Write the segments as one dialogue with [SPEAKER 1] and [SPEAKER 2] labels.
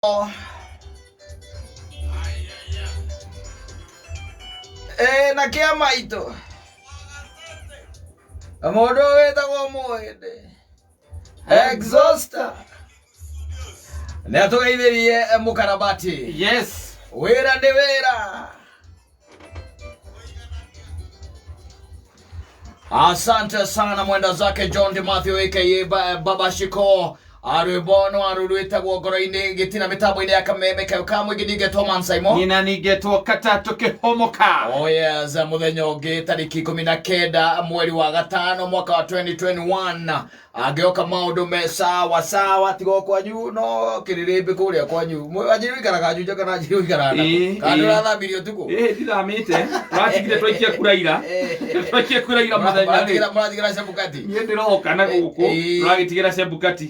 [SPEAKER 1] Na kĩa maitũ mũndũ wĩtagwo mũhĩndĩ exhauster nĩ atũgeithirie mũkarabati.
[SPEAKER 2] Yes.
[SPEAKER 1] Wĩra nĩ wĩra. Asante sana mwenda zake John de Matthew aka Baba Shiko, arwĩmbo no arũrwĩtagwo ngoro-inĩ gĩtina mĩtambo-inĩ ya kameme kayo ka mũingĩ. Ningetwo Man Simon.
[SPEAKER 2] Nina ningetwo katatũ kĩhomoka.
[SPEAKER 1] Oh yes, mũthenya ũngĩ, tarĩki 19 mweri wa gatano mwaka wa 2021, angĩoka maũndũ me sawa sawa, tiga kwanyu no kĩrĩrĩmbĩ kũrĩa kwanyu. Wanjiri ũikaraga Juja kana Wanjiri ũikaraga nakũ?
[SPEAKER 2] Ĩĩ,
[SPEAKER 1] Kana
[SPEAKER 2] ĩĩ.
[SPEAKER 1] ndũrathamirie ũtukũ?
[SPEAKER 2] Ĩĩ, ndithamĩte, tũratigire twaikia kura ira, twaikia kura ira mũthenya rĩ.
[SPEAKER 1] Mũratigĩra Chebukati.
[SPEAKER 2] Niĩ ndĩroka na gũkũ.
[SPEAKER 1] Ĩĩ.
[SPEAKER 2] Tũragĩtigĩra Chebukati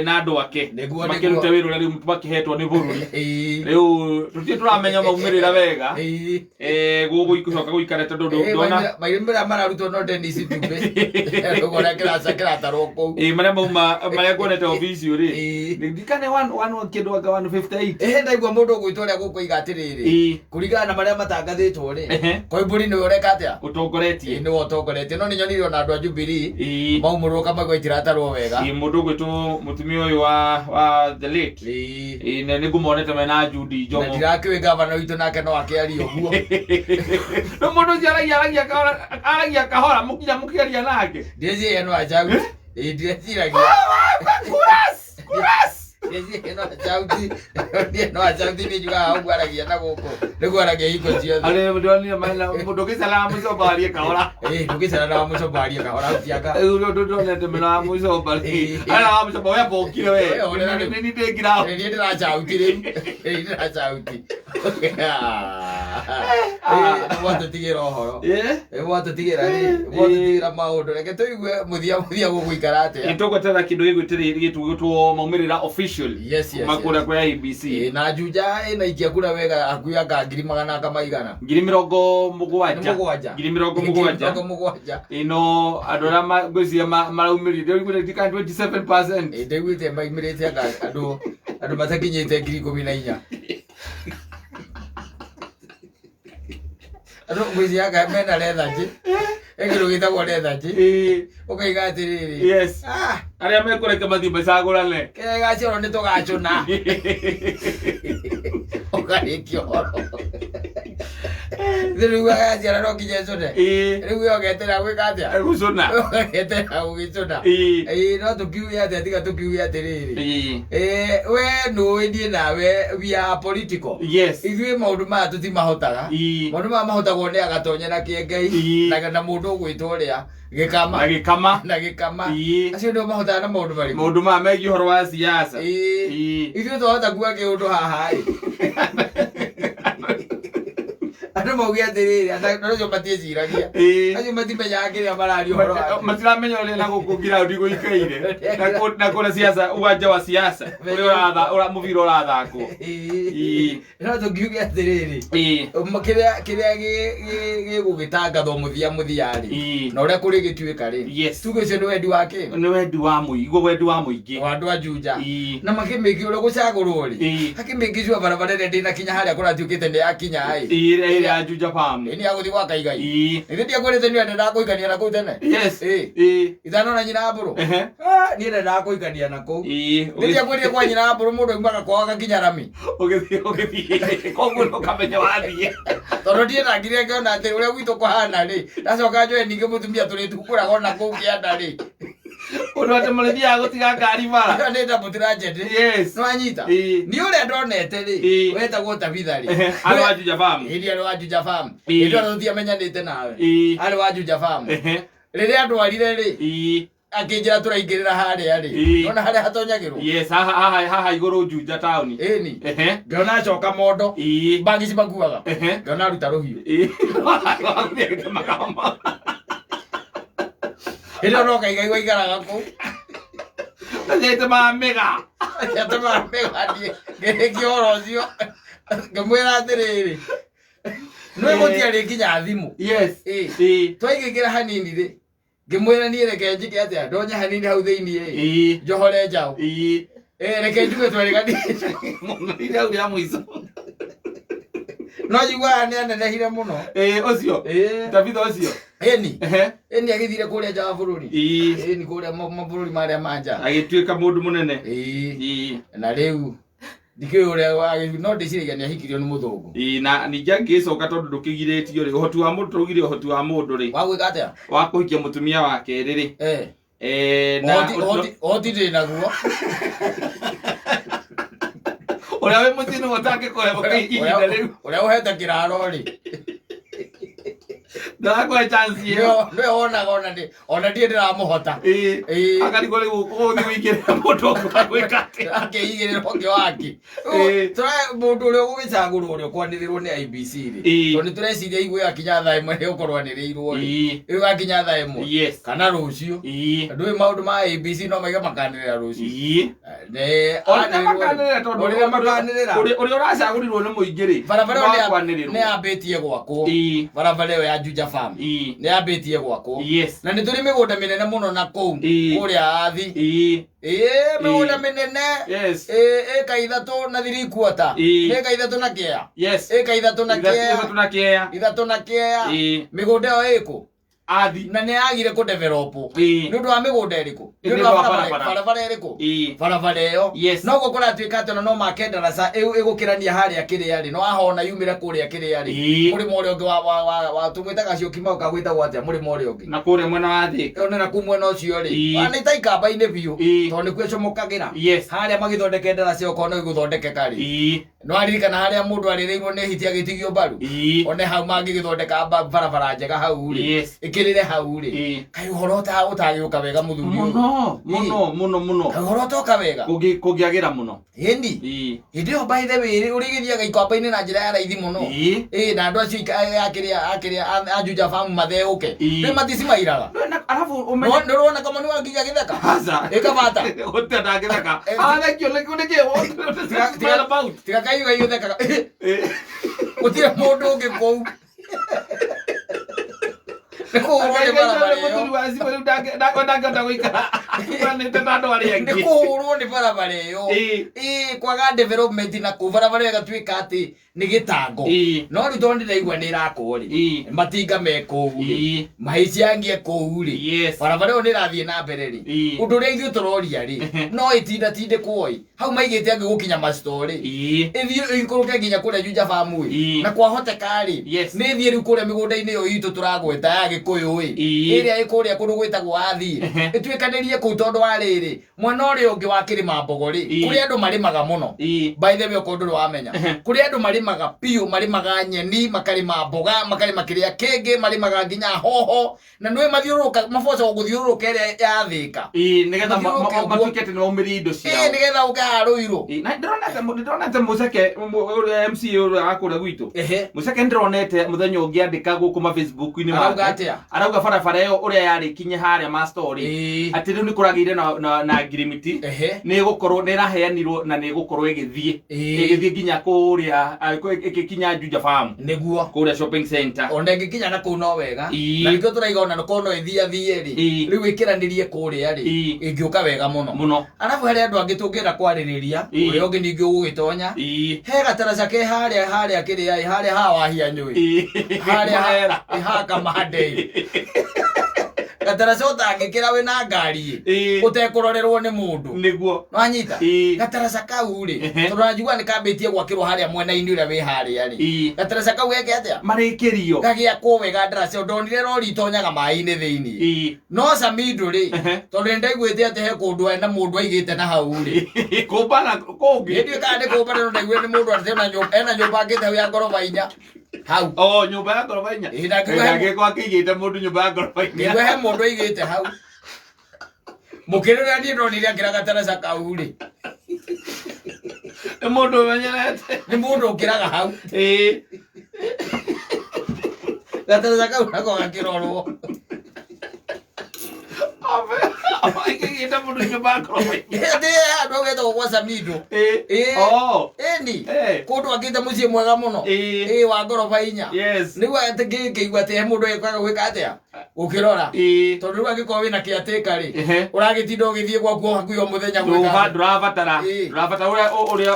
[SPEAKER 2] na andũ ake makĩrute wĩra ũrĩa rĩu makĩhetwo nĩ bũrũri. Rĩu tũtirĩ tũramenya maumĩrĩra wega. Gũgũcoka gũikara tondũ ndona
[SPEAKER 1] Maumĩrĩra mararutwo no Dennis Dube ũrĩa kĩratarwo kũu.
[SPEAKER 2] Ĩĩ, marĩa mauma, marĩa nguonete obici rĩ, ndikane one one kĩndũ anga 158.
[SPEAKER 1] Ĩhĩ, ndaigua mũndũ ũgwĩtwo ũrĩa gũkũiga atĩrĩrĩ, kũringana na marĩa matangathĩtwo rĩ, Koimbũri nĩwe ũreka atĩa?
[SPEAKER 2] Ũtongoretie.
[SPEAKER 1] Ĩĩ, nĩwe ũtongoretie, no nĩ nyonire ona andũ a Jubilee maumũrũka maigua itiratarwo wega.
[SPEAKER 2] Ĩĩ, mũndũ ũgwĩtwo mũtumia ũyũ wa the late. Ĩĩ, na nĩ ngũmonete mena Judy
[SPEAKER 1] Na
[SPEAKER 2] Njomo.
[SPEAKER 1] ndirakĩũĩ gavana witũ nake no akĩaria ũguo.
[SPEAKER 2] Rĩu mũndũ ũcio aragia kahora, aragia kahora mũkinya mũkĩaria nake.
[SPEAKER 1] Ndĩciria no achauti. Ĩĩ, ndĩreciragia.
[SPEAKER 2] Kuras kuras.
[SPEAKER 1] Ndĩreciria no achauti. Ndiĩ no achauti, nĩ njugaga ũguo aragia na gũkũ nĩguo aragia hingo ciothe.
[SPEAKER 2] Arĩ ndonire mena mũndũ ũgĩcera wa mũcomba arie kahora.
[SPEAKER 1] Ĩĩ, ndũgĩcera na wa mũcomba arie kahora ũtianga.
[SPEAKER 2] Rĩu ũndũ ndonete mena wa mũcomba rĩ, arĩa wa mũcomba we mbokire we.
[SPEAKER 1] We, onera rĩu.
[SPEAKER 2] Nĩ niĩ ndĩngira.
[SPEAKER 1] Nĩ niĩ ndĩrachauti rĩu. Nĩ niĩ ndĩrachauti. Ĩĩ, mwatũtigĩra ũhoro. Ĩĩ, mwatũtigĩra rĩ, mwatũtigĩra maũndũ. Reke tũigue mũthia mũthia gũgũikara atĩa.
[SPEAKER 2] Nĩtũgweterera kĩndũ gĩgwĩtwo maumĩrĩra official
[SPEAKER 1] Yes,
[SPEAKER 2] kuma kũrĩa
[SPEAKER 1] yes.
[SPEAKER 2] kwa IEBC.
[SPEAKER 1] Ĩĩ, na Juja ĩna ikia kura wega hakuhĩ anga ngiri magana anga maigana?
[SPEAKER 2] Ngiri mĩrongo
[SPEAKER 1] Nĩ
[SPEAKER 2] mũgwanja.
[SPEAKER 1] mũgwanja.
[SPEAKER 2] Ngiri mĩrongo
[SPEAKER 1] Ngiri
[SPEAKER 2] mũgwanja.
[SPEAKER 1] 70.
[SPEAKER 2] Ĩno andũ arĩa ngwĩciria maraumĩrire ndĩraiguire ndikana 27%.
[SPEAKER 1] Ĩĩ, ndaiguĩte maimĩrĩte anga andũ matakinyĩte 14,000. Andũ ngwĩciria anga mena lethargy. He kĩndũ gĩtagwo lethargy. Ũkaiga atĩrĩrĩ. Ah,
[SPEAKER 2] Arĩa mekũreke mathiĩ macagũrane.
[SPEAKER 1] Kĩrĩa gĩgaciarwo nĩ tũgacũna. Ũkarĩkia ũhoro. Rĩu agaciara no nginya ĩcũne. Rĩu we ũgeterera gwĩka atĩa?
[SPEAKER 2] Gũcũna.
[SPEAKER 1] Ũgeterera gũgĩcũna. Ĩĩ, no tũkiuge atĩa tiga tũkiuge atĩrĩrĩ. Ĩĩ, we nũĩ niĩ nawe we are political. Ithuĩ maũndũ maya tũtimahotaga. Maũndũ maya mahotagwo nĩ agatonye na kĩengei na mũndũ ũgwĩtwo ũrĩa gĩkama.
[SPEAKER 2] Na gĩkama.
[SPEAKER 1] Na gĩkama. Acio nĩo mahotaga na maũndũ marĩkũ?
[SPEAKER 2] Maũndũ maya megiĩ ũhoro wa siasa.
[SPEAKER 1] Ĩĩ. Ithuĩ twahota kuga kĩũndũ haha ĩ. Andũ mauge atĩrĩrĩ, andũ acio matiĩciragia. Acio matimenyaga kĩrĩa mararia ũhoro wakĩo.
[SPEAKER 2] Matiramenya ũrĩa na gũkũ ground gũikaire na kũrĩa siasa, uwanja wa siasa ũrĩa mũbira ũrathakwo.
[SPEAKER 1] No tũkiuge atĩrĩrĩ, kĩrĩa gĩgũgĩtangathwo mũthia mũthia rĩ, na ũrĩa kũrĩ gĩtuĩka rĩ, tuge ũcio nĩ wendi wa kĩ?
[SPEAKER 2] Nĩ wendi wa mũingĩ, wendi wa mũingĩ.
[SPEAKER 1] Wa andũ a Juja. Na makĩmĩki ũrĩa gũcagũrwo rĩ, hakĩmĩkicua barabara ĩrĩa ndĩnakinya harĩa kũratuĩkĩte nĩ yakinya ĩ.
[SPEAKER 2] Ĩĩ, ĩrĩa ya Juja Farm.
[SPEAKER 1] Ĩ, nĩ ya gũthiĩ gwa Kaigai.
[SPEAKER 2] Ĩĩ.
[SPEAKER 1] Nĩ ndiakwĩrĩte nĩ ndendaga kũhikania na kũu tene?
[SPEAKER 2] Yes.
[SPEAKER 1] Ĩĩ. Ithano na nyina mbũrũ. Ah, niĩ ndendaga kũhikania na kũu. Nĩ ndiakwĩrire kwa nyina mbũrũ mũndũ aumaga kwao agakinya rami.
[SPEAKER 2] Ũgĩthiĩ koguo ndũkamenya wathiĩ.
[SPEAKER 1] Tondũ ndiĩ ndangire ngĩona atĩ ũrĩa gwitũ kũhana rĩ, ndacoka njoe ningĩ mũtumia tũrĩtungũraga ona kũu kĩanda rĩ.
[SPEAKER 2] Ũndũ atĩ mũrĩthiaga gũtiga ngari bara.
[SPEAKER 1] Ĩyo nĩ ndambu tragedy. Nĩwanyita?
[SPEAKER 2] Ĩĩ.
[SPEAKER 1] Niĩ ũrĩa ndonete rĩ, wetagwo Tabitha rĩ.
[SPEAKER 2] Arĩ wa Juja Farm.
[SPEAKER 1] Ĩĩ, arĩ wa Juja Farm. Hĩndĩ ĩyo tũtiamenyanĩte nawe. Arĩ wa Juja Farm. Rĩrĩa ndwarire rĩ, akĩnjĩra tũraingĩrĩra harĩa rĩ. Nona harĩa hatonyagĩrwo?
[SPEAKER 2] Yes, haha igũrũ Juja taũni.
[SPEAKER 1] Ĩni. Ngĩona acoka mondo. Bagi cimakuaga. Ngĩona aruta rũhiũ. Hĩndĩ ĩyo no Kaigai waikaraga kũu.
[SPEAKER 2] Athiĩte mĩga.
[SPEAKER 1] Atemaga mĩga niĩ. Ngĩrĩkia ũhoro ũcio. Ngĩmwĩra atĩrĩrĩ. Nĩ gũtiarĩ nginya thimũ.
[SPEAKER 2] Yes.
[SPEAKER 1] Twaigĩkĩra hanini rĩ. Ngĩmwĩra niĩ reke njĩke atĩa? Ndonye hanini hau thĩinĩ ĩ. Njohore njaũ. Reke njuge twerĩganĩte
[SPEAKER 2] mũno rĩu rĩa mũico.
[SPEAKER 1] No njiguaga nĩ anenehire mũno.
[SPEAKER 2] Ũcio. Tabitha ũcio.
[SPEAKER 1] Ĩni. Ĩni agĩthire kũrĩa nja wa bũrũri. Ĩni kũrĩa mabũrũri marĩa ma nja.
[SPEAKER 2] Agĩtuĩka mũndũ mũnene.
[SPEAKER 1] Na rĩu ndikĩũĩ ũrĩa no ndĩciragia nĩ ahikirio nĩ mũthũngũ.
[SPEAKER 2] Na ningĩ angĩgĩcoka tondũ ndũkĩgirĩtio rĩ, ũhoti wa mũndũ tũgire ũhoti wa mũndũ rĩ.
[SPEAKER 1] Wa gwĩka atĩa?
[SPEAKER 2] Wa kũhikia mũtumia wa kerĩ rĩ.
[SPEAKER 1] Na ũhoti ndĩ naguo.
[SPEAKER 2] Ũrĩa wĩ mũciĩ nĩwe ũtangĩkũhe ihinda rĩu.
[SPEAKER 1] Ũrĩa ũhete kĩraro rĩ.
[SPEAKER 2] Ndakũhe chance ĩyo.
[SPEAKER 1] Nĩwe wonaga ona ndĩ ona ndiĩ ndĩramũhota.
[SPEAKER 2] Akarigwo rĩu ũgũthiĩ ũingĩrĩra mũndũ ũngĩ wa gwĩka atĩa.
[SPEAKER 1] Akĩigĩrĩra ũngĩ wake. Mũndũ ũrĩa ũgũgĩcagũrwo ũrĩa ũkwanĩrĩrwo nĩ IEBC rĩ. Tondũ nĩ tũreciria igwe yakinya thaa 1 ĩgũkorwo anĩrĩirwo rĩ. Ĩyo yakinya thaa 1. Kana rũciũ. Ndũĩ maũndũ ma IEBC no maiga makanĩrĩra rũciũ.
[SPEAKER 2] Ũrĩa makanĩrĩra. Ũrĩa ũracagũrirwo nĩ mũingĩ rĩ.
[SPEAKER 1] Barabara ĩyo nĩ yambĩtie gwakwo. Barabara ĩyo ya Juja Farm. Nĩ yambĩtie gwakwo. Na nĩ tũrĩ mĩgũnda mĩnene mũno na kũu. Kũrĩa Athi. Mĩgũnda mĩnene. Ĩka 3 na 3/4. Ĩka 3 na kĩea. Ĩka 3 na kĩea. 3 na kĩea. Mĩgũnda ĩyo ĩkũ?
[SPEAKER 2] Athi.
[SPEAKER 1] Na nĩ yagire kũ develop. Nĩ ũndũ wa mĩgũnda ĩrĩkũ? Nĩ ũndũ wa barabara ĩrĩkũ? Barabara ĩyo. No guo kũratuĩka atĩ ona no make ndaraca ĩgũkĩrania harĩa kĩrĩa rĩ. No ahona yumĩre kũrĩa kĩrĩa rĩ. Mũrĩmo ũrĩa ũngĩ wa tũmwĩtaga Syokimau kagwĩtagwo atĩa mũrĩmo ũrĩa ũngĩ?
[SPEAKER 2] Na kũrĩa mwena wa Thika.
[SPEAKER 1] Ona na kũu mwena ũcio rĩ. Nĩ ta ikamba-inĩ biũ. Tondũ nĩkuo ĩcomokagĩra. Harĩa magĩthondeke ndaraca ĩyo korwo no ĩgũthondekeka rĩ. No aririkana harĩa mũndũ arĩrĩirwo nĩ hiti agĩtigio mbaru. One hau mangĩgĩthondeka barabara njega hau rĩ. Ĩkĩrĩre hau rĩ. Kaĩ ũhoro ũtagĩũka wega mũthuri ũyũ.
[SPEAKER 2] Mũno, mũno, mũno, mũno.
[SPEAKER 1] Kaĩ ũhoro ũtoka wega.
[SPEAKER 2] Kũngĩagĩra mũno.
[SPEAKER 1] Ĩni. Hĩndĩ ĩyo by the way ũrĩgĩthiaga ikamba-inĩ na njĩra ya raithi mũno. Na andũ acio akĩrĩa a Juja Farm matheũke. Nĩ maticimairaga.
[SPEAKER 2] Alafu ũmenye.
[SPEAKER 1] Nĩ ũrona kama nĩ wanginya gĩthaka?
[SPEAKER 2] Aca.
[SPEAKER 1] Ĩkabata.
[SPEAKER 2] Gũtirĩ ndangĩtheka. Thengio nĩ kĩ? What about?
[SPEAKER 1] Tiga kaiga ithekaga. Gũtirĩ mũndũ ũngĩ kũu. Nĩ kũhũrwo nĩ barabara ĩyo.
[SPEAKER 2] Mũthuri wa cibũ rĩu ndangĩhota gũikara atiganĩte na andũ arĩa angĩ.
[SPEAKER 1] Nĩ kũhũrwo nĩ barabara ĩyo. Kwaga development na kũu barabara ĩyo ĩgatuĩka atĩ nĩ gĩtango. No rĩu tondũ ndĩraigua nĩ ĩrakwo rĩ. Matinga me kũu rĩ. Mahĩciangie kũu rĩ. Barabara ĩyo nĩ ĩrathiĩ na mbere rĩ. Ũndũ ũrĩa ithuĩ tũroria rĩ. No ĩtindatindĩkwo ĩ. Hau maigĩte angĩ gũkinya macitorĩ. Ĩthiĩ ĩikũrũke nginya kũrĩa Juja Farm ĩ. Na kwahoteka rĩ. Nĩ ĩthiĩ rĩu kũrĩa mĩgũnda-inĩ ĩyo itũ tũragweta ya Gĩkũyũ ĩ. Ĩrĩa ĩ kũrĩa kũndũ gwĩtagwo Athi. Ĩtuĩkanĩrie kũu tondũ wa rĩrĩ. Mwena ũrĩa ũngĩ wa Kĩrĩma Mbogo rĩ. Kũrĩa andũ marĩmaga mũno. By the way okorwo ndũrĩ wamenya. Kũrĩa andũ marĩmaga biũ, marĩmaga nyeni, makarĩma mboga, makarĩma kĩrĩa kĩngĩ, marĩmaga nginya hoho. Na nĩũĩ mathiũrũrũka, maboco gũthiũrũrũka ĩrĩa ya Thĩka.
[SPEAKER 2] Nĩgetha matuĩke atĩ nĩmaumĩria indo ciao.
[SPEAKER 1] Nĩgetha ũke haha Rũirũ.
[SPEAKER 2] Na ndĩronete Mũceke, ũrĩa MCA ũrĩa wa kũrĩa gwitũ. Mũceke nĩndĩronete mũthenya ũngĩ andĩka gũkũ ma Facebook-inĩ make.
[SPEAKER 1] Arauga atĩa?
[SPEAKER 2] Arauga barabara ĩyo ũrĩa yarĩ kinye harĩa ma story. Atĩ rĩu nĩ kũragĩire na ngirimiti. Nĩ ĩgũkorwo nĩ ĩraheanirwo na nĩ ĩgũkorwo ĩgĩthiĩ. Ĩgĩthiĩ nginya kũrĩa, ĩgĩkinya Juja Farm.
[SPEAKER 1] Nĩguo.
[SPEAKER 2] Kũrĩa shopping center.
[SPEAKER 1] Ona ĩngĩkinya na kũu no wega. Na nĩkĩo tũraiga ona korwo no ĩthiathiĩ rĩ. Rĩu ĩkĩranĩrie kũrĩa rĩ. Ĩngĩũka wega mũno.
[SPEAKER 2] Mũno.
[SPEAKER 1] Arabu harĩ andũ angĩ tũngĩenda kwarĩrĩria. Ũrĩa ũngĩ ningĩ ũgũgĩtonya. He gataraca ke harĩa harĩa kĩrĩa ĩ, harĩa haha Wahianyũ ĩ. Harĩa haha Kamande ĩ. Gataraca ũtangĩkĩra wĩna ngari ĩ. Ũtekũrorerwo nĩ mũndũ.
[SPEAKER 2] Nĩguo.
[SPEAKER 1] Nwanyita? Gataraca kau rĩ. Tondũ najua nĩ kambĩtie gwakĩrwo harĩa mwena-inĩ ũrĩa wĩ harĩa rĩ. Gataraca kau geke atĩa?
[SPEAKER 2] Marĩkĩrio.
[SPEAKER 1] Gagĩakwo wega ndaraca ndonire rori itonyaga maĩ-inĩ thĩinĩ. No Samido rĩ, tondũ nĩ ndaiguĩte atĩ he kũndũ ena mũndũ aigĩte na hau rĩ.
[SPEAKER 2] Kũmba na kũngĩ.
[SPEAKER 1] Ndiũĩ kana nĩ kũmba no ndaiguire nĩ mũndũ atĩ ena nyũmba akĩte hau ya ngoroba 4. Hau.
[SPEAKER 2] Oh, nyũmba ya ngoroba 4.
[SPEAKER 1] Na ngiuga he
[SPEAKER 2] Angĩkorwo akĩigĩte mũndũ nyũmba ya ngoroba 4.
[SPEAKER 1] Ngiuga he mũndũ aigĩte hau. Mũkĩrĩ ũrĩa niĩ ndonire akĩra gataraca kau rĩ.
[SPEAKER 2] Nĩ mũndũ ũmenyerete.
[SPEAKER 1] Nĩ mũndũ ũkĩraga hau. Gataraca kau nako gakĩrorwo.
[SPEAKER 2] Ĩgĩte mũndũ nyũmba ngoroba inya.
[SPEAKER 1] Ndĩ handũ hau hetagwo gwa Samido.
[SPEAKER 2] Ĩ.
[SPEAKER 1] Ĩ.
[SPEAKER 2] Oh.
[SPEAKER 1] Ĩni.
[SPEAKER 2] Eh.
[SPEAKER 1] Kũndũ akĩte mũciĩ mwega mũno.
[SPEAKER 2] Ĩ.
[SPEAKER 1] Ĩ wa ngoroba inya.
[SPEAKER 2] Yes.
[SPEAKER 1] Nĩguo atĩ ngĩkĩigua atĩ he mũndũ ekaga gwĩka atĩa? Gũkĩrora.
[SPEAKER 2] Ĩ.
[SPEAKER 1] Tondũ rĩu angĩkorwo wĩna kĩatĩka rĩ,
[SPEAKER 2] Ehe.
[SPEAKER 1] ũragĩtinda ũgĩthiĩ gwaku o hakuhĩ o mũthenya gwĩka
[SPEAKER 2] Ndũba-
[SPEAKER 1] atĩa?
[SPEAKER 2] ndũrabatara
[SPEAKER 1] Ĩ.
[SPEAKER 2] ndũrabatara ũrĩa ũrĩa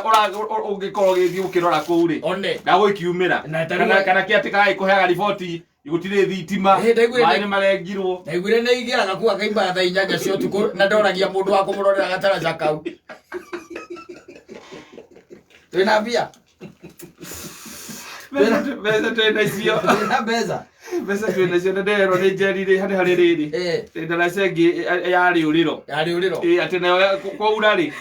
[SPEAKER 2] ũngĩkorwo ũgĩthiĩ gũkĩrora kũu rĩ
[SPEAKER 1] One.
[SPEAKER 2] ndagũkiumĩra
[SPEAKER 1] Na ta rĩu-
[SPEAKER 2] kana kana kĩatĩka gagĩkũheaga riboti gũtirĩ thitima
[SPEAKER 1] Ĩ, ndaiguire
[SPEAKER 2] maĩ nĩ marengirwo
[SPEAKER 1] Ndaiguire nĩ aingĩraga kuo akaimba thaa 8 cia ũtukũ na ndoragia mũndũ wa kũmũrorera gataraca kau. Twĩna mbia?
[SPEAKER 2] Mbeca twĩ nacio.
[SPEAKER 1] Twĩna mbeca?
[SPEAKER 2] Mbeca twĩ nacio na nderwo nĩ njeri rĩ harĩ harĩ rĩrĩ. Ndaraca ĩngĩ ya rĩũrĩro.
[SPEAKER 1] Ya rĩũrĩro.
[SPEAKER 2] Ĩ, atĩ nayo kwaura rĩ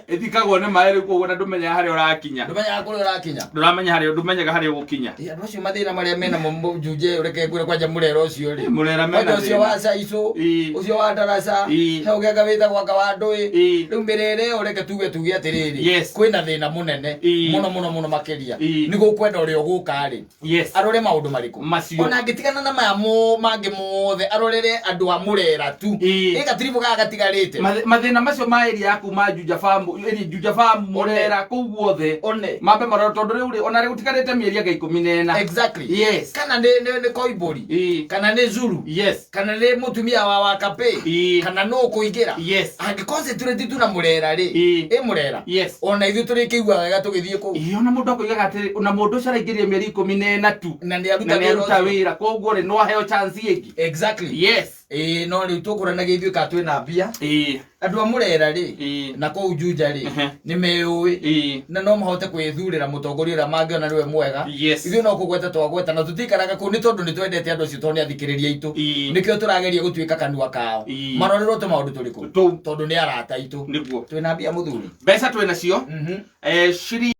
[SPEAKER 2] ĩthikagwo nĩ maĩ rĩu koguo na ndũmenyaga harĩa ũrakinya.
[SPEAKER 1] Ndũmenyaga kũrĩa ũrakinya.
[SPEAKER 2] Ndũramenya harĩa ndũmenyaga harĩa ũgũkinya.
[SPEAKER 1] Ĩ, andũ acio mathĩna marĩa mena mo Njunje reke ngwĩre kwanja mũrera ũcio rĩ.
[SPEAKER 2] Mũrera mena
[SPEAKER 1] Kwanja ũcio
[SPEAKER 2] thĩna.
[SPEAKER 1] wa Caicũ, ũcio wa Ndaraca, he ũngĩ anga wĩtagwo anga wa Ndũĩ. Rĩu mĩrere ĩyo reke tuge atĩrĩrĩ, kwĩna thĩna mũnene mũno mũno mũno makĩria. Nĩ gũkwenda ũrĩa ũgũka rĩ, arore maũndũ marĩkũ?
[SPEAKER 2] Macio.
[SPEAKER 1] Ona angĩtigana na maya mangĩ mothe, arorere andũ a Mũrera tu. Ĩ gatiribũ gaka gatigarĩte.
[SPEAKER 2] Mathĩna macio ma area ya kuma Juja Farm, area Juja Farm, Mũrera, kũu guothe.
[SPEAKER 1] One.
[SPEAKER 2] Mambe marore tondũ rĩu rĩ, ona rĩ gũtigarĩte mĩeri anga 14.
[SPEAKER 1] Exactly.
[SPEAKER 2] Yes.
[SPEAKER 1] Kana nĩ Koimbũri. Kana nĩ Zulu.
[SPEAKER 2] Yes.
[SPEAKER 1] Kana nĩ mũtumia wa Wakapĩ. Kana nũ ũkũingĩra.
[SPEAKER 2] Yes.
[SPEAKER 1] Angĩ concentrate tu na Mũrera rĩ. Ĩ Mũrera.
[SPEAKER 2] Yes.
[SPEAKER 1] Ona ithuĩ tũrĩkĩigua wega tũgĩthiĩ kũu.
[SPEAKER 2] Ĩ, ona mũndũ akoigaga atĩrĩ, ona mũndũ ũcio araingĩrire mĩeri 14 tu.
[SPEAKER 1] Na nĩ aruta
[SPEAKER 2] Na nĩ
[SPEAKER 1] wĩra
[SPEAKER 2] aruta
[SPEAKER 1] ũcio.
[SPEAKER 2] wĩra, koguo rĩ, no aheo chance ĩngĩ.
[SPEAKER 1] Exactly.
[SPEAKER 2] Yes.
[SPEAKER 1] Ĩ, no rĩu tũkũranagia ithuĩ kana twĩna mbia. Andũ a Mũrera rĩ, na kũu Juja rĩ, nĩ meyũĩ. Na no mahote kwĩthurĩra mũtongoria ũrĩa mangĩona nĩwe mwega.
[SPEAKER 2] Yes.
[SPEAKER 1] Ithuĩ no kũgweta twagweta na tũtikaraga kũu nĩ tondũ nĩ twendete andũ acio tondũ nĩ athikĩrĩria aitũ. Nĩkĩo tũrageria gũtuĩka kanua kao. Marorerwo tũmaũndũ tũrĩkũ?
[SPEAKER 2] Tũu.
[SPEAKER 1] Tondũ nĩ arata aitũ.
[SPEAKER 2] Nĩguo.
[SPEAKER 1] Twĩna mbia mũthuri?
[SPEAKER 2] Mbeca twĩ nacio. Ciringi